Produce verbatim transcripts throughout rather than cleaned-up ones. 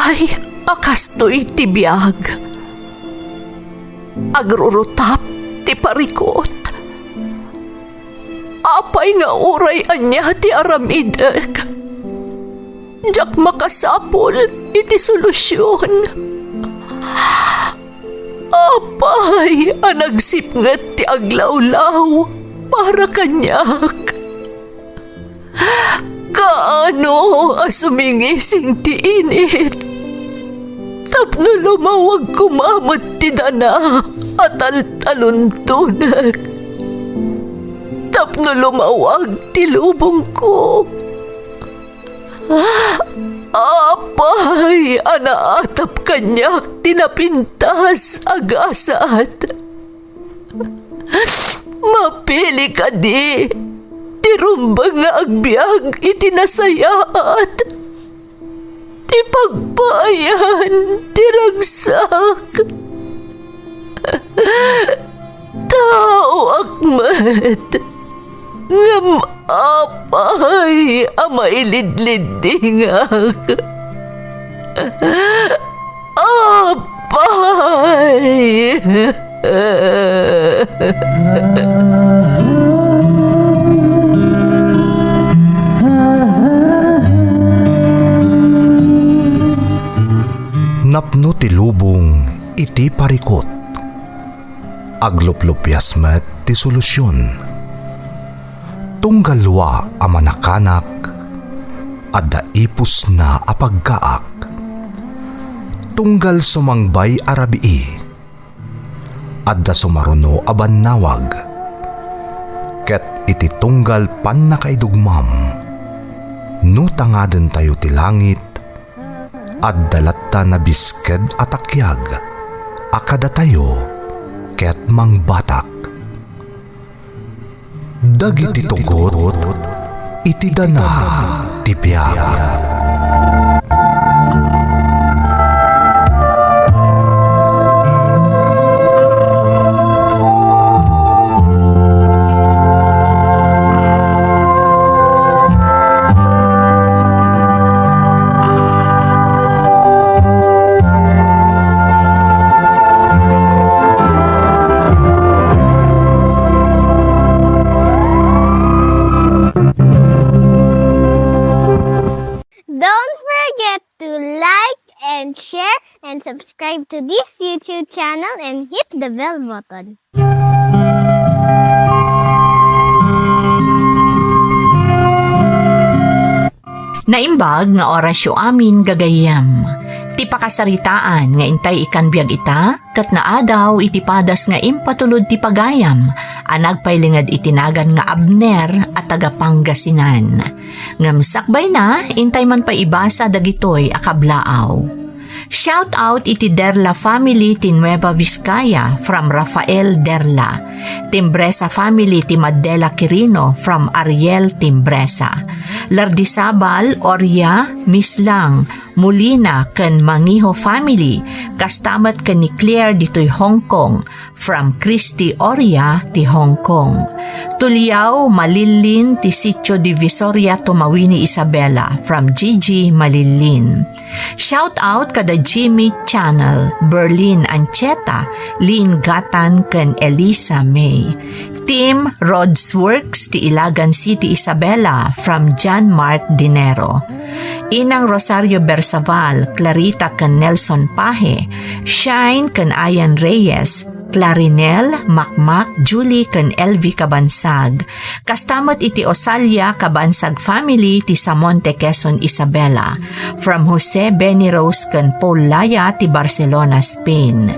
Ay, a kastoy ti biag. Agrurutap ti parikut. Apay nga uray ania ti aramidek, diak makasapul iti solusion. Apay a nagsipnget ti aglawlaw para kaniak? Kaano a sumingising ti init tapno lumawag koma met ti dana a taltaluntonek, tapno lumawag ti lubongko? Apay a naatap kaniak ti napintas a gasat? Mapili kadi ti rumbeng nga agbiag iti nasayaat, ti pagpaayan ti ragsak? Taoak met, ngem apay a mailidliddingak? Apay! Napno ti lubong iti parikut. Agluplupias met ti solusion. Tunggal dua a manakanak, adda ipusna a pagkaak. Tunggal sumangbay a rabii, adda sumaruno a bannawag. Ket iti tunggal pannakaidugmam, no tangadentayo ti langit, adda latta nabisked a takiag a kadatayo ket mangbatak. Dagiti tugot iti dana ti biag. Don't forget to like and share and subscribe to this YouTube channel and hit the bell button. Naimbag nga orasyo amin, gagayyem. Ti pakasaritaan nga intay ikan biag ita, ket naadaw iti padas nga impatulod ti pagayam a nagpailinged iti nagan nga Abner a taga Pangasinan. Ngem sakbayna, intay man pay ibasa dagitoy a kablaaw. Shout out iti Derla family ti Nueva Vizcaya from Rafael Derla. Timbresa family ti Maddela Quirino from Ariel Timbresa. Lardizabal, Oria, Mislang, Molina ken Mangiho family, kasta met ken ni Claire ditoy Hong Kong, from Christy Oria ti Hong Kong. Tuliao, Malillin ti Sitio Divisoria Tumawini Isabela, from Gigi Malillin. Shout out kada Jimmy Channel, Berlin Ancheta, Lynn Gatan ken Elisa May. Team Rods Works ti Ilagan City, Isabela, from John Mark Dinero. Inang Rosario Bersaval, Clarita ken Nelson Pahe, Shine ken Ayan Reyes, Clarinel, Makmak, Julie ken Elvi Kabansag. Kasta met iti Osalia Kabansag family ti Samonte, Quezon, Isabela, from Jose Benny Rose ken Paul Laya ti Barcelona, Spain.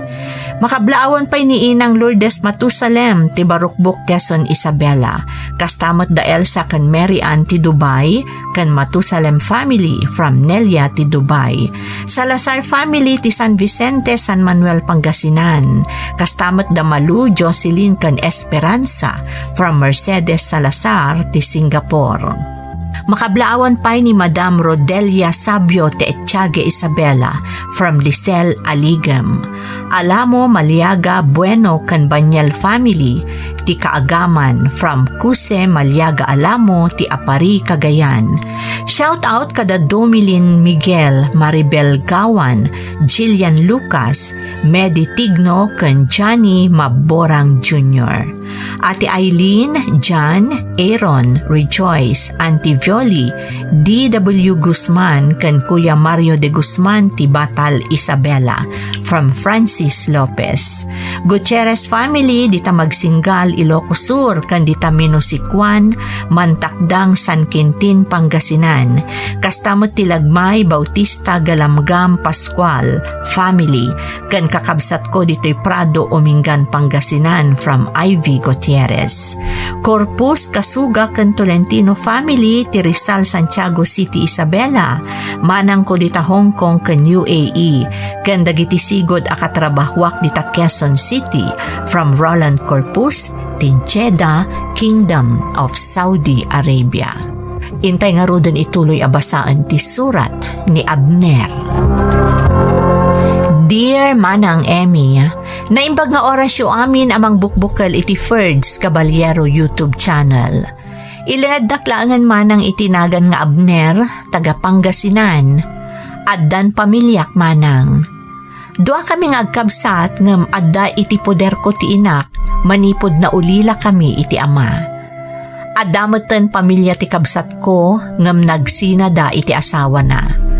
Makablaawan pay ni Inang Lourdes Matusalem ti Barukbok, Quezon, Isabela. Kasta met da Elsa ken Mary Ann ti Dubai, ken Matusalem family from Nelia ti Dubai. Salazar family ti San Vicente, San Manuel, Pangasinan. Kasta met da Malu, Jocelyn, ken Esperanza from Mercedes Salazar ti Singapore. Makablaawan pay ni Madam Rodelia Sabio ti Etiague Isabela from Lisel, Aligem. Alamo, Maliaga, Bueno, ken Banyel family ti kaagaman from Cuse Maliaga Alamo ti Apari, Cagayan. Shout out kada Domilin Miguel, Maribel Gawan, Jillian Lucas, Medi Tigno, ken Johnny Maborang Junior. Ate Eileen, John, Aaron, Rejoice, Auntie Violi, D W Guzman, ken Kuya Mario de Guzman ti Batal, Isabela, from Francis Lopez. Gutierrez family, dita Magsinggal, Ilocos Sur, ken dita Minusikuan, Mantakdang, San Quintin, Pangasinan. Kasta met ti Lagmay, Bautista, Galamgam, Pascual family, ken kakabsatko ditoy Prado, Umingan, Pangasinan, from Ivy Gutierrez. Corpus, Kasuga, ken Tolentino family, ti Rizal, Santiago City, Isabela, manangko dita Hong Kong ken U A E, ken dagiti sigud a katrabahuak dita Quezon City, from Roland Corpus, ti Jeddah, Kingdom of Saudi Arabia. Intay ngaruden ituloy a basaen ti surat ni Abner. Dear Manang Emmy, naimbag nga orasyo amin a mangbukbukel iti Ferds Caballero YouTube channel. Ilengeddak laengen manang iti nagan nga Abner, taga Pangasinan. Addan pamiliak manang. Duakami nga agkabsat ngem adda iti poderko ti inak manipud naulilakami iti ama. Adda metten pamilia ti kabsatko ngem nagsinada iti asawana.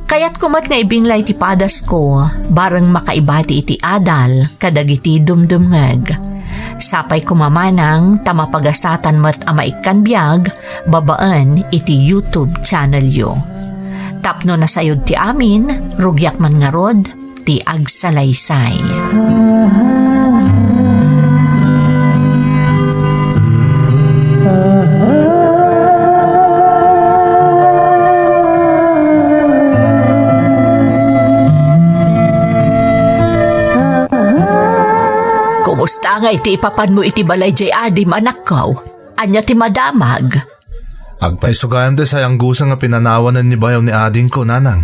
Kayatko met nga ibinglay ti padasko bareng makaibati iti adal kadagiti dumdumngeg. Sapay koma manang ta mapagasatan met a maikkan biag babaen iti YouTube channelyo. Tapno nasayod ti amin, rugiak man ngarud ti agsalaysay. Kumusta ngay ti ipapanmo iti balay jay adim, anakko? Ania ti madamag? Agpaisugayan ti sayanggusa nga pinanawanen ni bayaw ni adingko, nanang.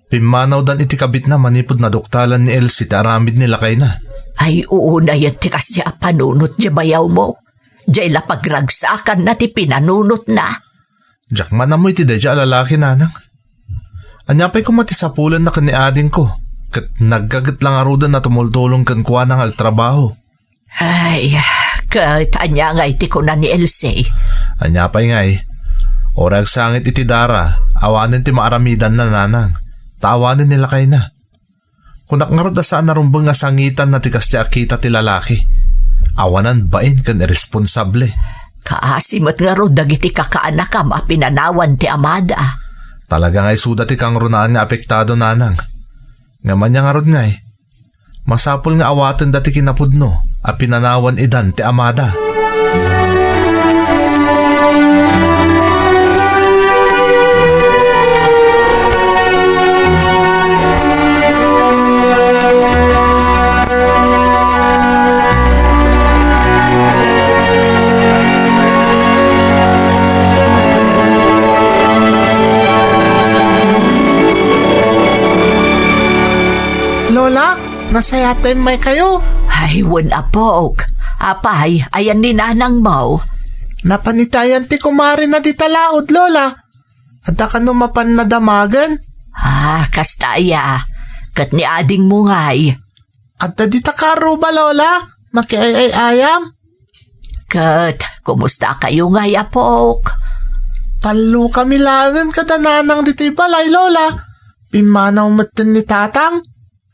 Pimmanawdan iti kabitna manipud naduktalan ni Elsie ti aramid ni lakayna. Ay, unayen ti kasdiay a panunot diay bayawmo. Diay la pagragsakanna ti pinanunotna. Diak man ammo iti daydiay a lalaki, nanang. Ania pay koma ti sapulanna ken ni adingko, ket naggaget la ngaruden a tumultulong kenkuana nga agtrabaho. Ay, ket ania ngay ti kuna ni Elsie? Ania pay ngay? Uray agsangit iti dara, awanen ti maaramidanna, nanang, ta awanen ni lakayna. Kunak ngarud a saan a rumbeng a sangitanna ti kasdiay a kita ti lalaki. Awanan bain ken irresponsable. Kaasi met ngarud dagiti kakaanakam a pinanawan ti amada. Talaga nga isuda ti kangrunaan nga apektado, nanang. Ngem ania ngarud ngay? Masapul nga awatenda ti kinapudno a pinanawan idan ti amada. Lola, nasayaat ta immaykayo. Ay, wen, apok. Apay, ayan ni nanangmo? Napan iti ayan ti kumarina dita laod, Lola. Adda kano mapan nadamagen? Ah, kasta aya. Ket ni adingmo ngay? Adda dita karruba, Lola. Makiay-ay-ayam. Ket, kumusta kayo ngay, apok? Tallo kami laengen kada nanang ditoy balay, Lola. Pimmanaw metten ni tatang.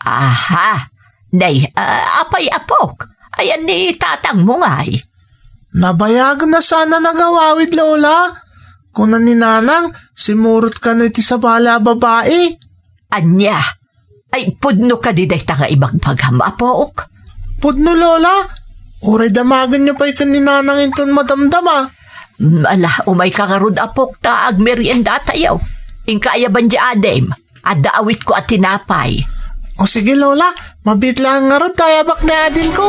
Aha. Nay, ah, apay, apok? Ayan ni tatangmo ngay? Nabayagen a saan a nagawawid, Lola. Kuna ni nanang, simurot kano iti sabali a babai. Ania? Ay, pudno kadi dayta nga ibagbagam, apok? Pudno, Lola. Uray damagenyo pay ken ni nanang inton madamdama. Mm, ala, umayka ngarud, apok, ta agmeriendatayo. Inka aya ban diay adim. Adda awitko a tinapay. O sige, Lola, mabiit laeng ngarud ta ayabak ni adingko.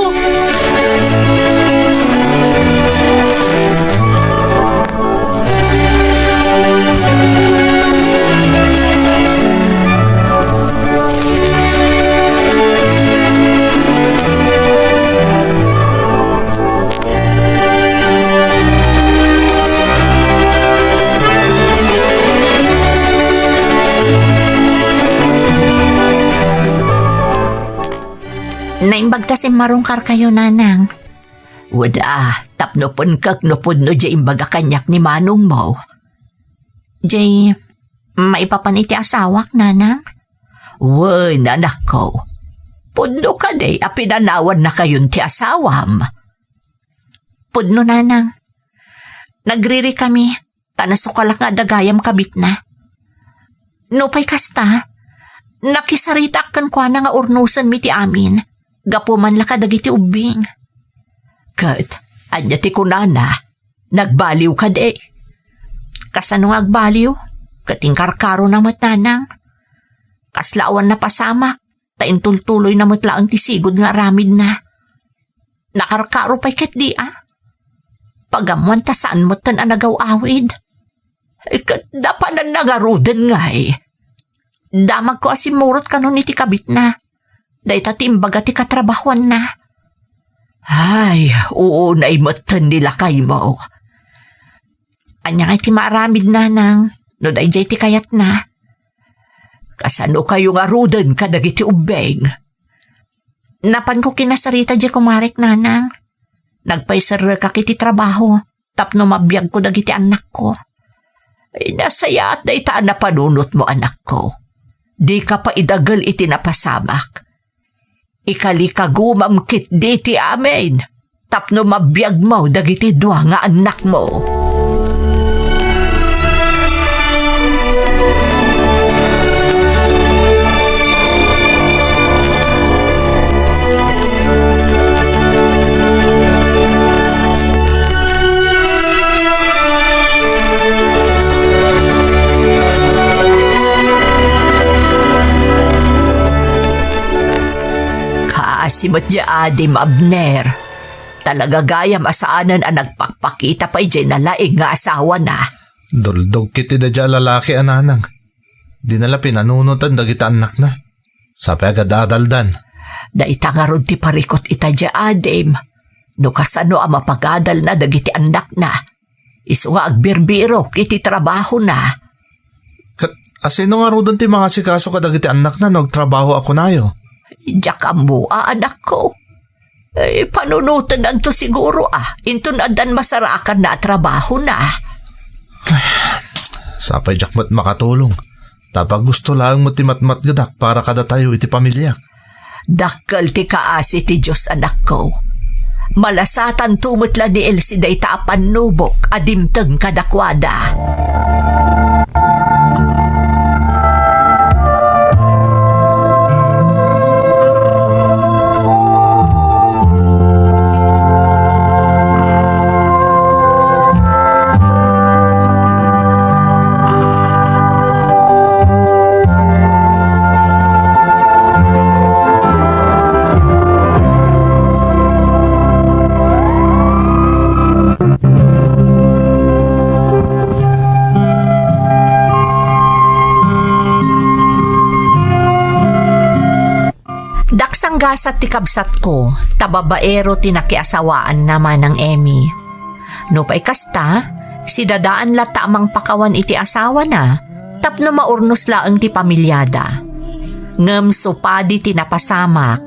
Naimbag ta simmarungkarkayo, Nanang. Wen a, tapno penkek no pudno diay imbaga kaniak ni manongmo. Diay maipapan iti asawak, Nanang? Wen, anakko. Pudno kadi a pinanawannakayon ti asawam? Pudno, Nanang. Nagririkami, ta nasukalak nga adda gayam kabitna. Nupay kasta, nakisaritak kenkuana nga urnosenmi ti amin, gapu man la kadagiti ubbing. Ket, ania ti kunana? Nagbaliw kadi? Kasano nga agbaliw? Ket inkarkarona met, Nanang. Kasla awan napasamak, ta intultuloyna met laeng ti sigud nga aramidna. Nakarkaro pay ketdi a. Pagammoan ta saan metten a nagaw-awid. Ket napananna ngaruden ngay. Damagko a simmurot kanon iti kabitna. Dayta ti imbaga ti katrabahuanna. Ay, unay metten ni lakaymo. Ania ngay ti maaramid, Nanang, no daydiay ti kayatna? Kasanokayo ngaruden kadagiti ubbing? Napanko kinasarita diay kumarek, Nanang. Nagpaiserrekak iti trabaho tapno mabiagko dagiti annakko. Ay, nasayaat dayta a napanunotmo, anakko. Dika pay idagel iti napasamak. Ikalikagumam ketdi ti amin tapno mabiagmo dagiti dua nga annakmo. Kaasi met diay adim, Abner. Talaga gayam a saanen a nagpakpakita pay diay nalaing nga asawana. Duldog ketdi daydiay a lalaki a, Nanang. Dina la pinanunoten dagiti annakna. Sapay agad-adaldan. Dayta ngarud ti parikut ita diay adim. No kasano a mapagadalna dagiti annakna, isu nga agbirbirok iti trabahona. Ket asino ngaruden ti mangasikaso kadagiti annakna no agtrabaho a kunayo? Diak ammo a, anakko. Eh, panunotenanto siguro a, inton addan masarakanna a trabahona. Sapay diak met makatulong. Ta paggusto laeng met ti matmatgedak para kadatayo iti pamiliak. Dakkel ti kaasi ti Dios, anakko. Malasatanto met la ni Elsie dayta a pannubok a dimteng kadakuada. Daksanggasat ti kabsatko, ta babaero ti nakiasawaanna, Manang Emmy. Nupay kasta, sidadaan latta a mangpakawan iti asawana tapno maurnos laeng ti pamiliada. Ngem supadi ti napasamak,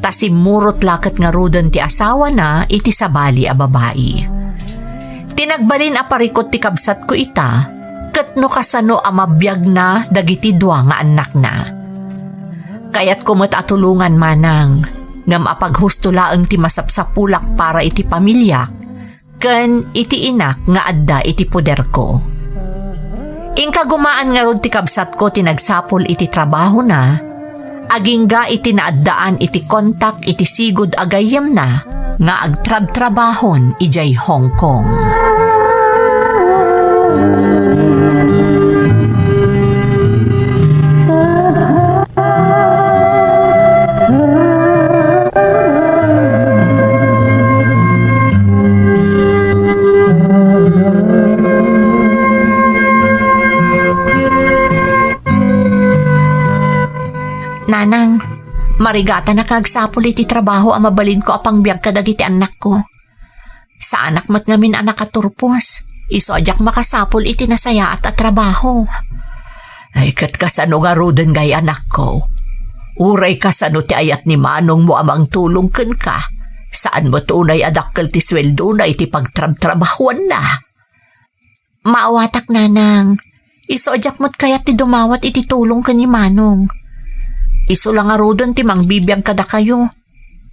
ta simmurot la ket ngaruden ti asawana iti sabali a babai. Ti nagbalin a parikut ti kabsatko ita, ket no kasano a mabiagna dagiti dua nga annakna. Kayatko met a tulongan, Manang, ngem apaghusto laeng ti masapsapulak para iti pamiliak ken iti inak nga adda iti poderko. Inkagumaan ngarud ti kabsatko ti nagsapul iti trabahona, agingga iti naaddaan iti kontak iti sigud a gayyemna nga agtrabtrabahon idiay Hong Kong. Nanang, marigatanak nga agsapul iti trabaho a mabalinko a pangbiag kadagiti annakko. Saanak met ngamin a nakaturpos, isu a diak makasapul iti nasayaat a trabaho. Ay, ket kasano ngaruden ngay, anakko? Uray kasano ti ayat ni manongmo a mangtulong kenka, saan met unay a dakkel ti sueldona iti pagtrabtrabahuanna. Maawatak, Nanang. Isu a diak met kayat ti dumawat iti tulong ken ni Manong. Isu la ngaruden ti mangbibiag kadakayo.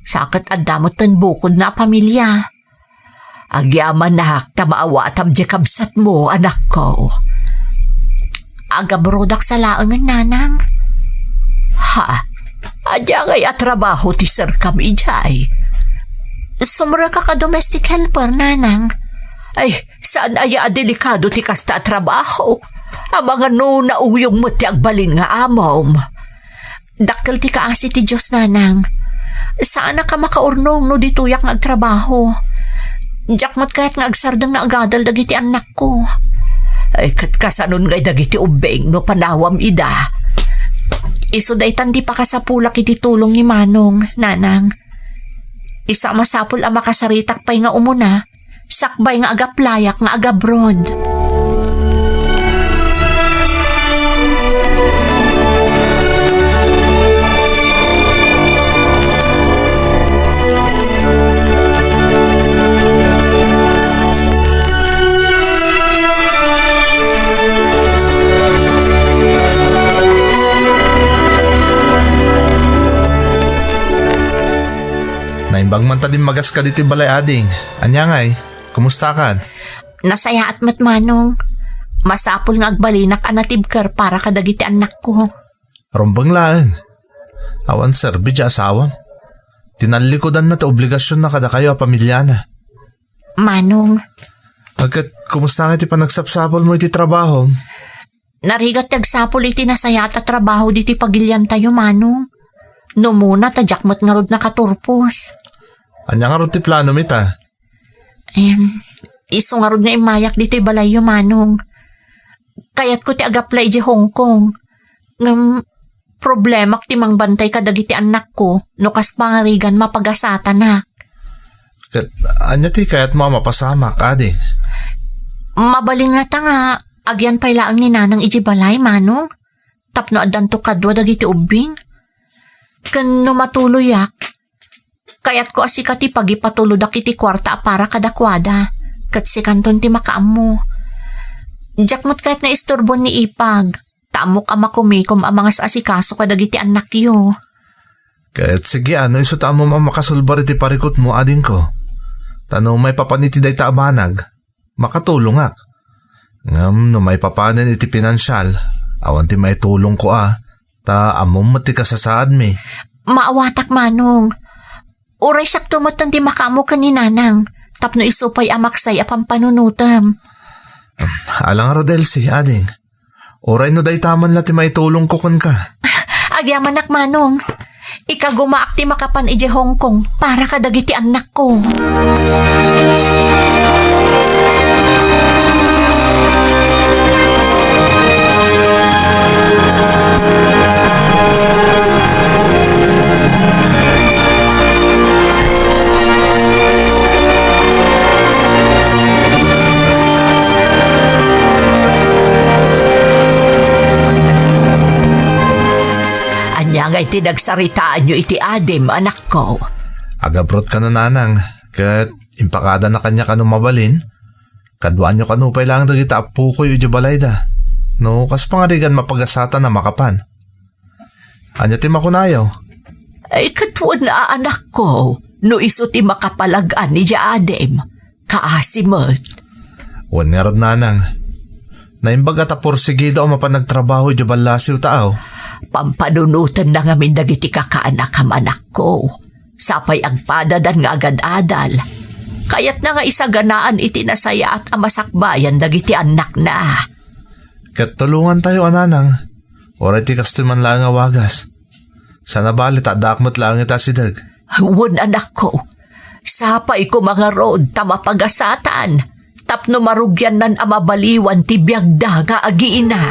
Sa ket adda metten bukodna a pamilia. Agyamanak ta maawatam diay kabsatmo, anakko. Agabrodak sa laengen, Nanang. Ha? Ania ngay a trabaho ti serkam idiay? Sumrekak a domestic helper, Nanang. Ay, saan aya a delikado ti kasta a trabaho? Amangan no nauyong met ti agbalin nga amom. Dakkel ti kaasi ti Dios, Nanang. Saanak a makaurnong no ditoyak nga agtrabaho. Diak met kayat nga agsardeng nga agadal dagiti annakko. Ay, ket kasanon ngay dagiti ubbing no panawam ida? Isu daytan ti pakasapulak iti tulong ni Manong, Nanang. Isu a masapul a makasaritak pay nga umuna, sakbay nga agaplayak nga agabroad. Naimbag man ta dimmagas ka ditoy balay, ading. Ania ngay? Kumustakan? Nasayaat met, Manong. Masapul nga agbalinak a natibker para kadagiti annakko. Rumbeng laeng. Awan serbi ti asawam. Tinallikudanna ti obligasionna kadakayo a pamiliana. Manong. Ket, kumusta nga ti panagsapsapulmo iti trabahom? Narigat ti agsapul iti nasayaat a trabaho ditoy pagiliantayo, Manong. No umuna ta diak met ngarud nakaturpos. Ania ngarud ti planom ita? Em, isu ngarud nga immayak ditoy balayyo, Manong. Kayatko ti agaplay idiay Hong Kong. Ngem, problemak ti mangbantay kadagiti annakko no kas pangarigan mapagasatanak. Ket ania ti kayatmo a mapasamak, ading? Mabalin ngata nga agyan pay laeng ni Nanang idiay balay, Manong, tapno addanto kadua dagiti ubbing. Ken no matuloyak, kayatko a sika ti pagipatulodak iti kuarta a para kadakuada, ket sikanton ti makaammo. Diak met kayat nga isturbon ni Ipag, ta ammok a makumikom a mangas-asikaso kadagiti annakyo. Ket sige, no isu ta ammom a makasulbar iti parikutmo, adingko. Ta no maipapan iti dayta a banag, makatulongak. Ngem no maipapanen iti pinansial, awan ti maitulongko a, ta ammom met ti kasasaadmi. Maawatak, Manong. Uray siakto metten ti makaammo ken ni Nanang, tapno isu pay a maksay a pampanunotem. Ala ngarud, Elsie, ading. Uray no dayta man la ti maitulongko kenka. Agyamanak, Manong. Ikagumaak ti makapan idiay Hong Kong para kadagiti annakko. Ania ngay ti nagsaritaanyo iti adim, anakko? Agabroad kano, Nanang, ket impakadana kaniak no mabalin. Kaduaanyo kano pay laeng dagiti appokoy idiay balayda. No kas pangarigan, mapagasatan a makapan. Ania ti makunayo? Ay, ket wen a, anakko, no isu ti makapalag-an idiay adim, kaasi met. Wen ngarud, Nanang. Naimbag a ta porsigido a mapan agtrabaho idiay ballasiw ta, aw. Pampanunotenna ngamin dagiti kakaanakam, anakko. Sapay agpadadan nga agad-adal. Kayatna nga isaganaan iti nasayaat a masakbayan dagiti annakna. Ket tulongantayo a, Nanang. Uray ti kastoy man laeng a wagas. Saan a bale ta addaak met laeng ita asideg. Wen, anakko. Sapay koma ngarud ta mapagasatan tapno marugiannan a mabaliwan ti biagda nga agina.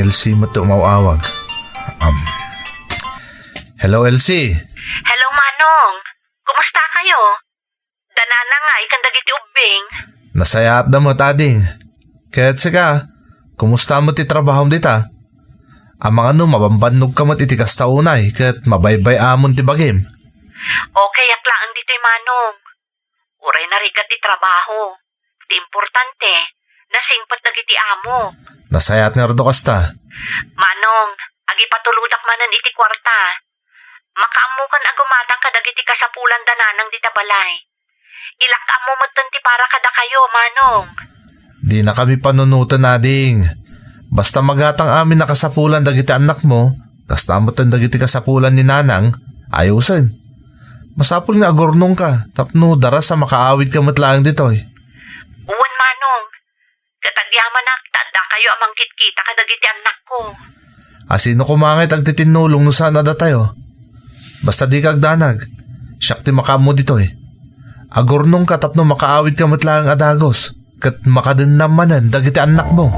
Elsie met ti umaw-awag. Um, hello, Elsie. Hello, Manong. Kumusta kayo? Danana nga ikan dagiti ubbing. Nasayaatda met, ading. Ket sika, kumusta met ti trabahom dita? Amangan no mabambannog ka met iti kasta unay ket mabaybay-amon ti bagim. Okay ak laeng ditoy, Manong. Uray narigat ti trabaho. Ti importante, nasingpet dagiti amo. Nasayaat ngarud no kasta. Manong, agipatulodak manen iti kuarta. Makaammokan a gumatang kadagiti kasapulan da nanang dita balay. Ilak ammo metten ti para kadakayo, Manong. Dinakami panunoten, ading. Basta magatang amin a kasapulan dagiti annakmo, kasta metten dagiti kasapulan ni nanang, ayusen. Masapul nga agurnongka tapno daras a makaawidka met laeng ditoy. Wen, Manong. Ket agyamanak ta addakayo a mangkitkita kadagiti annakko. A sino koma ngay ti agtitinnulong no saan a datayo? Basta dika agdanag. Siak ti makaammo ditoy. Agurnongka tapno makaawidka met laeng a dagus ket makadennam manen dagiti annakmo.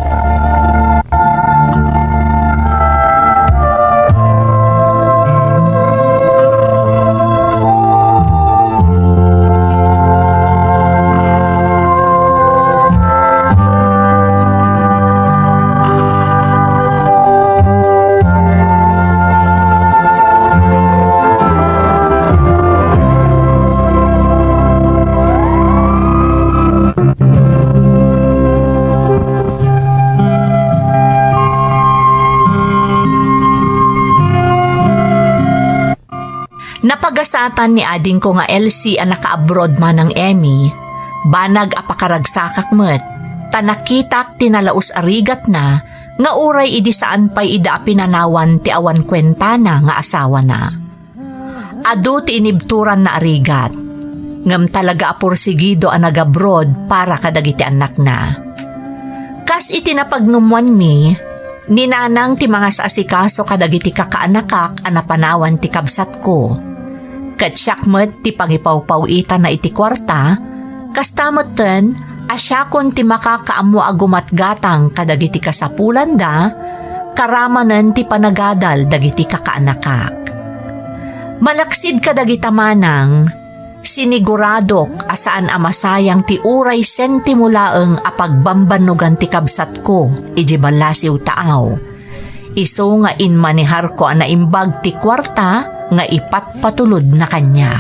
Napagasatan ni adingko nga Elsie a naka-abroad manang Emmy. Banag a pakaragsakak met, ta nakitak ti nalaus a rigatna nga uray idi saan pay ida a pinanawan ti awan kuentana nga asawana. Adu ti inibturanna a rigat, ngem talaga a porsigido a nag-abroad para kadagiti annakna. Kas iti napagnumoanmi, ni Nanang ti mangas-asikaso kadagiti kakaanakak a napanawan ti kabsatko. Ket siak met ti pangipawpaw-itana iti kuarta, kasta metten a siakon ti makakaammo a gumatgatang kadagiti kasapulanda, karamanen ti panagadal dagiti kakaanakak. Malaksid kadagita manang, siniguradok a saan a masayang ti uray sentimo laeng a pagbambannogan ti kabsatko idiay ballasiw taaw. Isu nga inmaneharko a naimbag ti kuarta nga ipatpatulodna kaniak.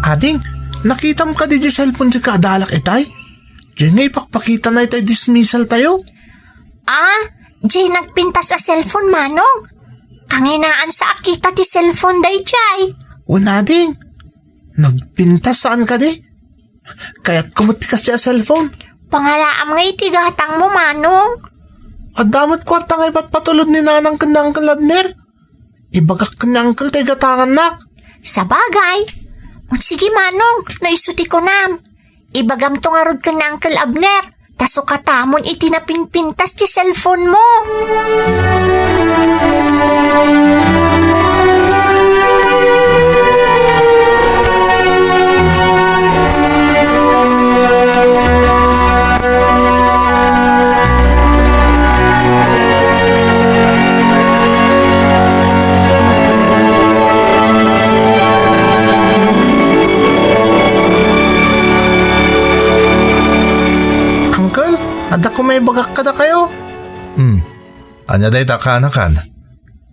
Ading, nakitam kadi diay cellphone ti kaadalak itay? Diay nga ipakpakitana itay dismissal tayo? Ah, diay nagpintas a cellphone, Manong. Kanginaan sa a kita ti cellphone daydiay. Wen, ading. Nagpintas saan kadi? Kayatko met ti kasdiay a cellphone. Pangalaam nga iti gatangmo, Manong. Adda met kuarta nga ipatpatulod ni Nanang ken ni Uncle Abner. Ibagak ken ni Uncle ta igatangannak. Sabagay. Wen, sige, Manong, no isu ti kunam. Ibagamto ngarud ken ni Uncle Abner, ta sukatamon iti napingpintas ti cellphone mo. Uncle, adda koma ibagak kadakayo. Hmm. Ania dayta kaanakan?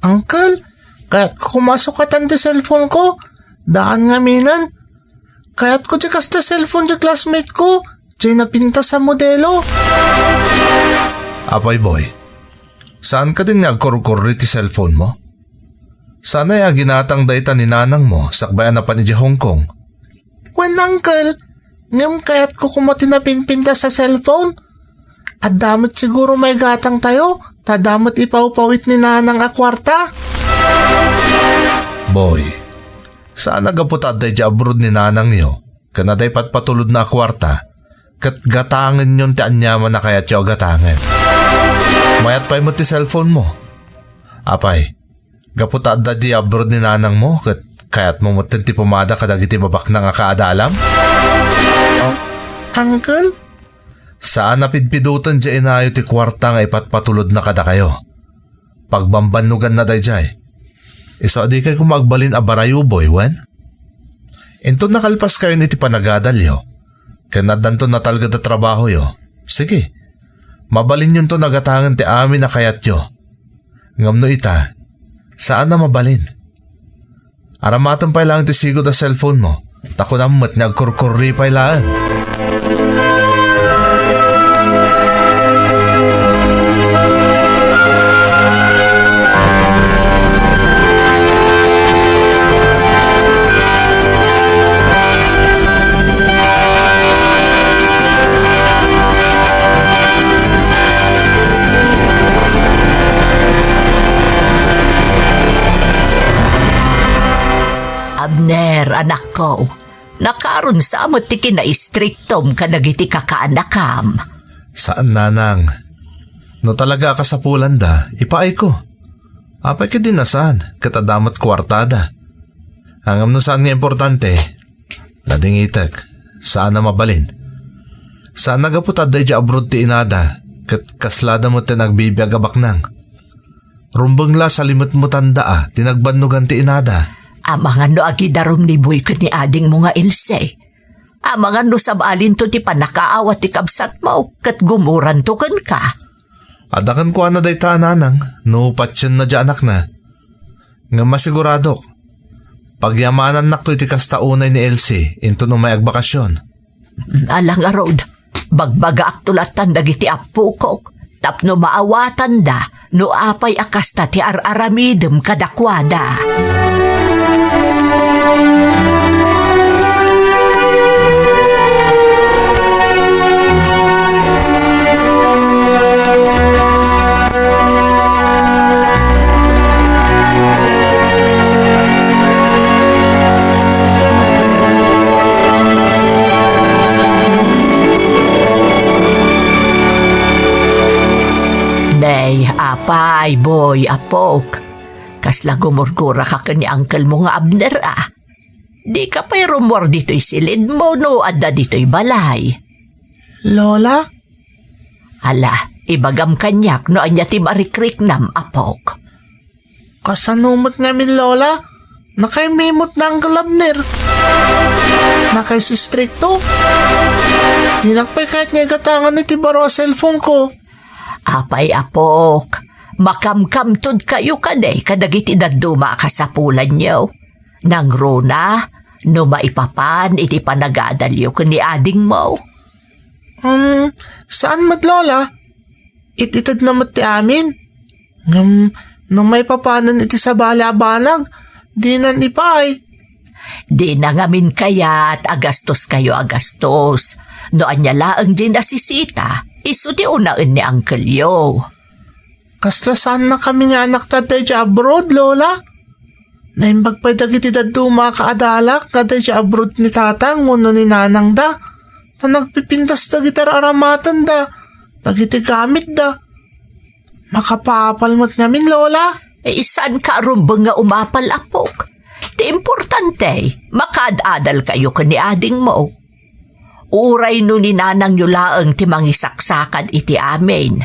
Uncle, kayatko koma a sukatan ti cellphone ko. Daan ngaminen. Kayatko ti kasta cellphone ti classmate ko, diay napintas a modelo. Apay, Boy, saan kadin nga agkurkurri ti cellphone mo? Saan a ginatang dayta ni nanang mo sakbay a napan idiay Hong Kong? Wen, Uncle, ngem kayatko koma ti napinpintas a cellphone. Adda met siguro maigatang tayo, ta adda met ipawpawit ni nanang a kuarta. Boy, Saan a gapu ta adda idiay abroad ni nanangyo, ken adda ipatpatulodna a kuarta, ket gatangenyon ti aniaman a kayatyo a gatangen. Mayat pay met ti cellphone mo. Apay, gapu ta adda idiay abroad ni nanangmo, ket kayatmo metten ti pumada kadagiti babaknang a kaadalam? Oh, Uncle? Saan a pidpidoten idiay inayo ti kuarta nga ipatpatulodna kadakayo. Pagbambannoganna daydiay. Isu a dikay koma agbalin a barayo, Boy, wen? Inton nakalpaskayon iti panagadalyo, ken addanto natalged a trabahoyo, sige, mabalinyonto a gatangen ti amin a kayatyo. Ngem no ita, saan a mabalin. Aramatem pay laeng ti sigud a cellphone mo, ta kunam met nga agkurkurri pay laeng. Abner, anakko, nakaron sa met ti kinaistriktom kadagiti kakaanakam. Saan, nanang. No talaga a kasapulanda, ipaayko. Apay ket di na saan, ket adda met kuartada. Ngem no saan nga importante, nadingitek, saan a mabalin. Saan a gapu ta adda idiay abroad ti inada, ket kaslada metten agbibiag a baknang. Rumbeng la salimetmetanda a ti nagbannogan ti inada. Amangan no agidarum ni Boy ken ni adingmo nga Else. Amangan no sabalinto ti pannakaawat ti kabsatmo, ket gumuranto kenka. Adda kenkuana dayta a nanang, no patienna diay anakna. Ngem masiguradok, pagyamanannakto iti kasta unay ni Elsie inton umay agbakasyon. Ala ngarud, bagbagaakto lattan dagiti appokok tapno maawatanda no apay a kasta ti ar-aramidem kadakuada. Nay, apay, Boy, apok. Kasla gumurguraka ken ni uncle mo nga Abner, a. Dika pay rummuar ditoy silidmo no adda ditoy balay. Lola? Ala, ibagam kaniak no ania ti marikriknam, apok. Kasano met ngamin, Lola? Nakaimimot ni Uncle Abner. Nakaistrikto. Dinak pay kayat nga igatangan iti baro a cellphone ko. Apay, apok, makamkamtod kayo kadi kadagiti dadduma a kasapulanyo. Nangruna, no maipapan iti panagadalyo ken ni adingmo. Um, saan met, Lola? It-itedna met ti amin. Ngem, no maipapanen iti sabali a banag, dinan ipaay. Dina ngamin kayat a gastoskayo a gastos. No ania laeng diay nasisita, isu ti unaen ni angkelyo. Kasla saannakami nga anak ta adda idiay abroad, Lola. Naimbag pay dagiti dadduma a kaadalak nga adda idiay abroad ni tatang wenno ni nanangda, ta nagpipintas dagiti ar-aramatenda, dagiti gamitda. Makapaapal met ngamin, Lola. Eh, saanka a rumbeng nga umapal, apok. Ti importante, makaad-adalkayo ken ni adingmo. Uray no ni nanangyo laeng ti mangisaksakad iti amin,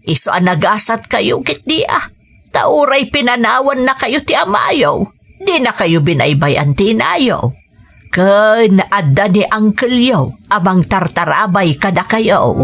isu a nagasatkayo ketdi a, ta uray pinanawannakayo ti amayo, dinakayo binaybay-an ti inayo. Ken adda ni angkelyo a mangtartarabay kadakayo.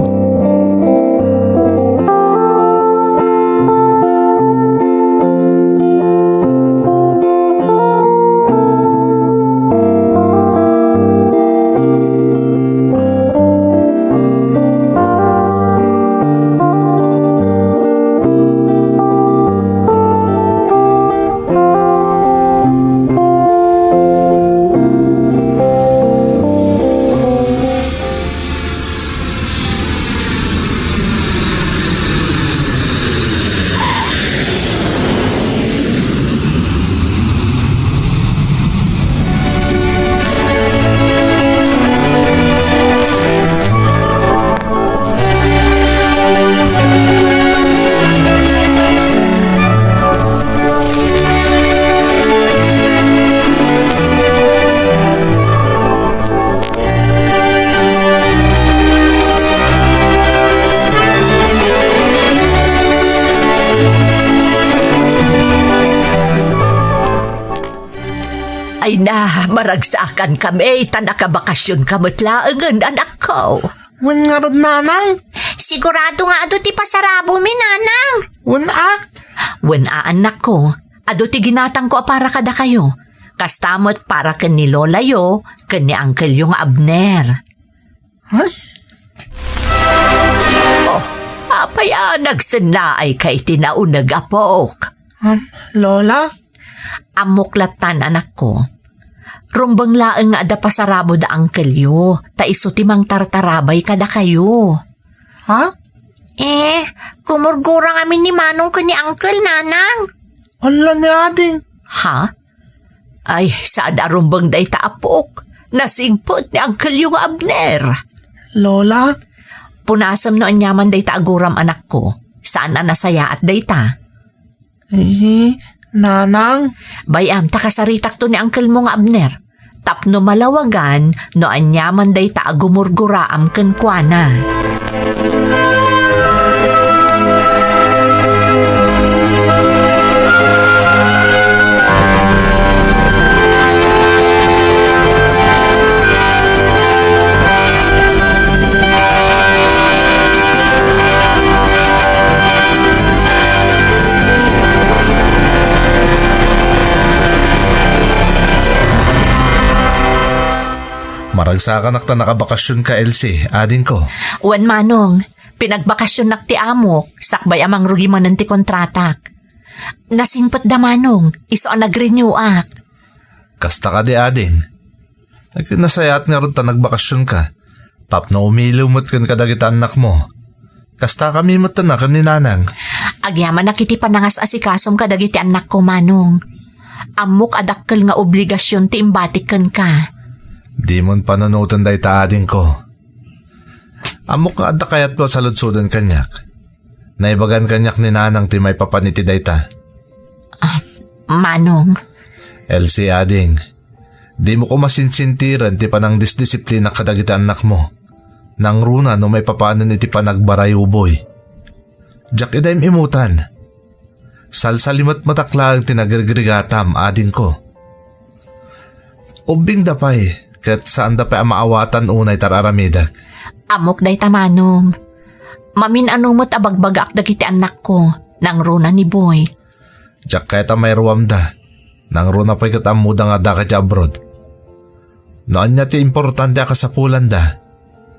Ay na, maragsakan kami, ta nakabakasyon ka met laengen, anakko. Wen ngarud, nanang? Sigurado nga adu ti pasarabomi, nanang. Wen a? Wen a, annakko. Adu ti ginatangko a para kadakayo. Kasta met para ken ni lolayo, ken ni angkelyo nga Abner. Ay? Oh, apay a nagsennaay ka iti nauneg, apok? Um, Lola? Ammok lattan, anakko. Rumbeng laeng nga adda pasarabo da angkelyo, ta isu ti mangtartarabay kadakayo. Ha? Eh, gumurgura ngamin ni Manong ken ni Uncle, Nanang. Ala ni Ading. Ha? Ay, saan a rumbeng dayta, apok. Nasingpet ni Uncle yung Abner. Lola? Punasem no aniaman dayta aguram, anakko. Saan a nasayaat dayta. Eh, Nanang? Bay-am, ta kasaritakto ni uncle mo nga Abner. Tapno malawagan no aniaman dayta a gumurguraam kenkuana. Maragsakanak ta nakabakasyonka, Elsie, adingko. Wen, Manong, pinagbakasyonnak ti amok, sakbay a mangrugi manen ti kontratak. Nasingpetda, Manong, isu a nag-renewak. Kasta kadi, ading. Ay, nasayaat ngarud ta nagbakasyonka. Tapno umiliw met ken kadagiti annakmo. Kasta kami met ken ni Nanang. Agyamanak iti panangas-asikasom kadagiti annakko, Manong. Ammok a dakkel nga obligasion ti imbatik kenka. Dimon panunoten dayta, adingko. Ammok nga adda kayatmo a saludsoden kaniak. Naibagan kaniak ni Nanang ti maipapan iti dayta. Ah, Manong. Elsie, ading, dimo koma sinsintiren ti panangdisdisiplinak kadagiti annakmo. Nangruna no maipapanen iti panagbarayuboy. Diak ida im-imutan. Salsalimetmetak laeng ti nagrigrigatam, adingko. Ubbingda pay, ket saanda pay a maawatan unay ti ar-aramidek. Ammok dayta, Manong. Mamin-ano met a bagbagaak dagiti annakko, nangruna ni Boy. Diak kayat a mairuamda, nangruna pay ket ammoda nga addaka idiay abroad. No ania ti importante a kasapulanda,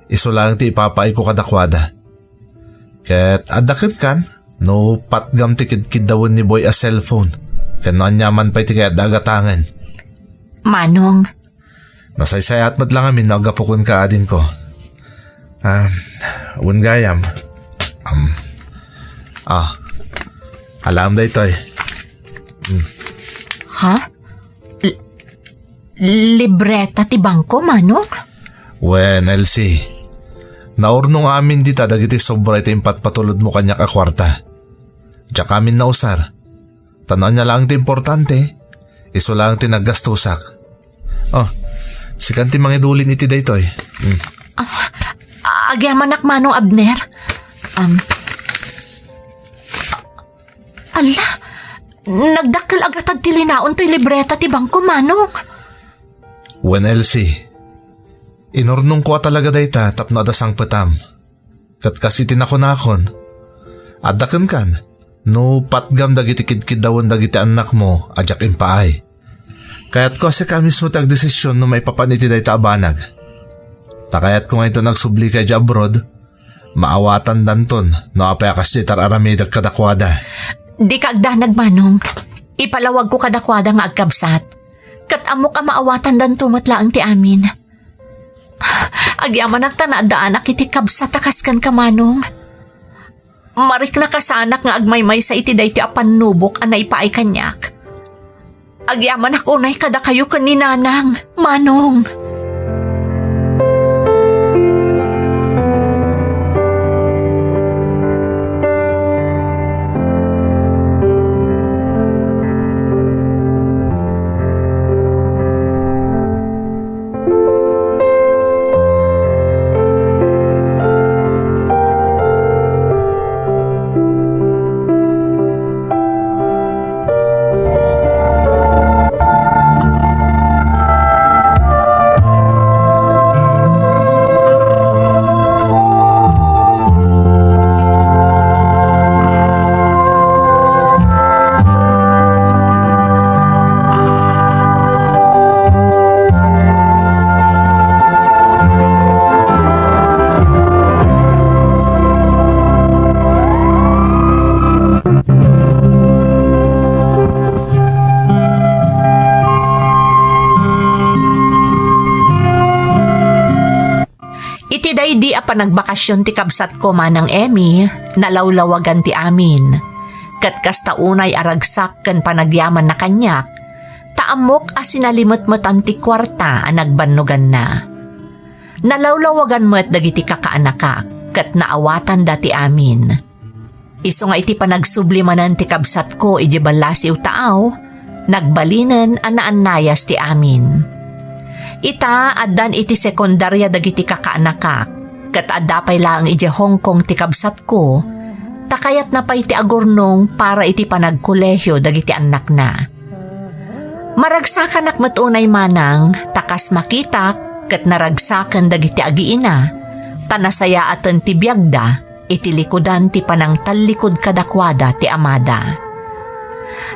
isu laeng ti ipapaayko kadakuada. Ket adda kenkan, no patgam ti kidkiddawen ni Boy a cellphone, ken no aniaman pay ti kayatda a gatangen. Manong. Nasaysayaat met la ngamin no aggapu kenka, adingko. Ah, wen gayam. Am. Ah. Alaem daytoy. Hmm. Ha? L-, libreta ti bangko, Manong? Wen, Elsie. Naurnong amin dita dagiti sobra iti impatpatulodmo kaniak a kuarta. Diak amin nausar. Ta no ania laeng ti importante, isu laeng ti naggastosak. Oh, sikan ti mangidulin iti daytoy. Hmm. Ah, agyamanak, Manong Abner. Um, Ala, nagdakkel a gatad ti linaon toy libreta ti bangko, Manong. Wen, Elsie, inurnongko a talaga dayta tapno adda sangpetam. Ket kas iti nakunakon, adda kenkan, no patgam dagiti kidkiddawen dagiti annakmo a diak impaay. Kayatko a sika mismo ti agdesisyon no maipapan iti dayta a banag. Ta kayatko nga inton agsublika idiay abroad, maawatandanton no apay a kasdiay ti ar-aramidek kadakuada. Dika agdanag, Manong. Ipalawagko kadakuada nga agkabsat. Ket ammok a maawatandanto met laeng ti amin. Agyamanak ta naaddaanak iti kabsat a kas kenka, Manong. Mariknakasanak nga agmaymaysa iti daytoy a pannubok a naipaay kaniak. Agyamanak unay kadakayo ken ni Nanang, Manong. Idi a panagbakasyon ti kabsatko, Manang Emmy, nalawlawagan ti amin. Ket kasta unay a ragsak ken panagyamanna kaniak, ta ammok a sinalimetmetan ti kuarta a nagbannoganna. Nalawlawagan met dagiti kakaanakak, ket naawatanda ti amin. Isu nga iti panagsubli manen ti kabsatko idiay ballasiw taaw, nagbalinen a naannayas ti amin. Ita, addan iti sekundaria dagiti kakaanakak, ket adda pay laeng idiay Hong Kong ti kabsatko, ta kayatna pay ti agurnong para iti panagkolehio dagiti annakna. Maragsakanak met unay, Manang, ta kas makitak ket naragsaken dagiti agiina, ta nasayaaten ti biagda iti likudan ti panangtallikud kadakuada ti amada.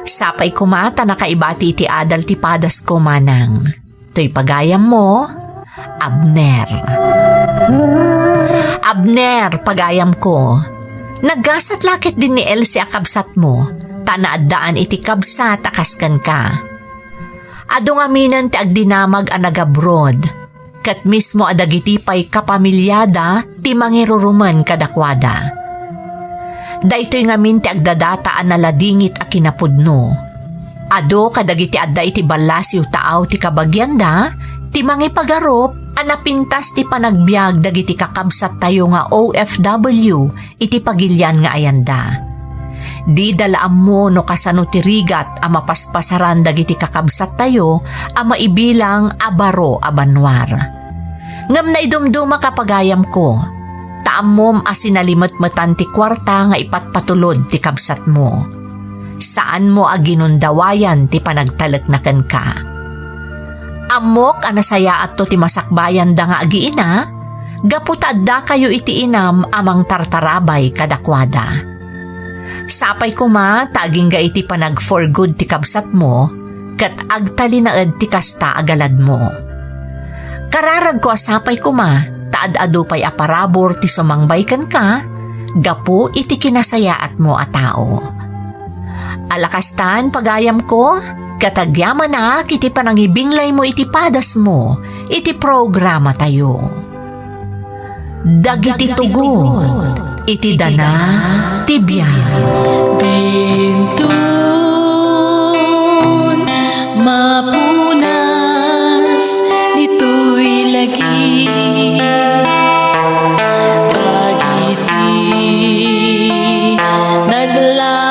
Sapay koma ta nakaibati iti adal ti padasko, Manang. Toy pagayammo, Abner. Abner, pagayamko, naggasat la ketdin ni Elsie a kabsatmo, ta naaddaan iti kabsat a kas kenka. Adu ngaminen ti agdinamag a nagabroad, ket mismo a dagiti pay kapamiliada ti mangirurumen kadakuada. Daytoy ngamin ti agdadata a naladingit a kinapudno. Adu kadagiti adda iti ballasiw taaw ti kabagianda ti mangipagarup a napintas ti panagbiag dagiti kakabsattayo nga O F W iti pagilian nga ayanda. Dida la ammo no kasano ti rigat a mapaspasaran dagiti kakabsattayo a maibilang a baro a bannuar. Ngem naidumdumak a pagayamko, ta ammom a sinalimetmetan ti kuarta nga ipatpatulod ti kabsatmo. Saanmo a ginundawayan ti panagtalekna kenka. Ammok a nasayaatto ti masakbayanda nga agiina, gapu ta addakayo iti inam a mangtartarabay kadakuada. Sapay koma ta agingga iti panag-for good ti kabsatmo, ket agtalinaed ti kasta a galadmo. Kararagko a sapay koma ta ad-adu pay a parabur ti sumangbay kenka gapu iti kinasayaatmo a tao. Ala kastan, pagayamko, ket agyamanak iti panangibinglaymo iti padasmo iti programatayo. Dagiti tugot iti dana ti biag. Dinton mapunas ditoy lagi. Dagiti nagla-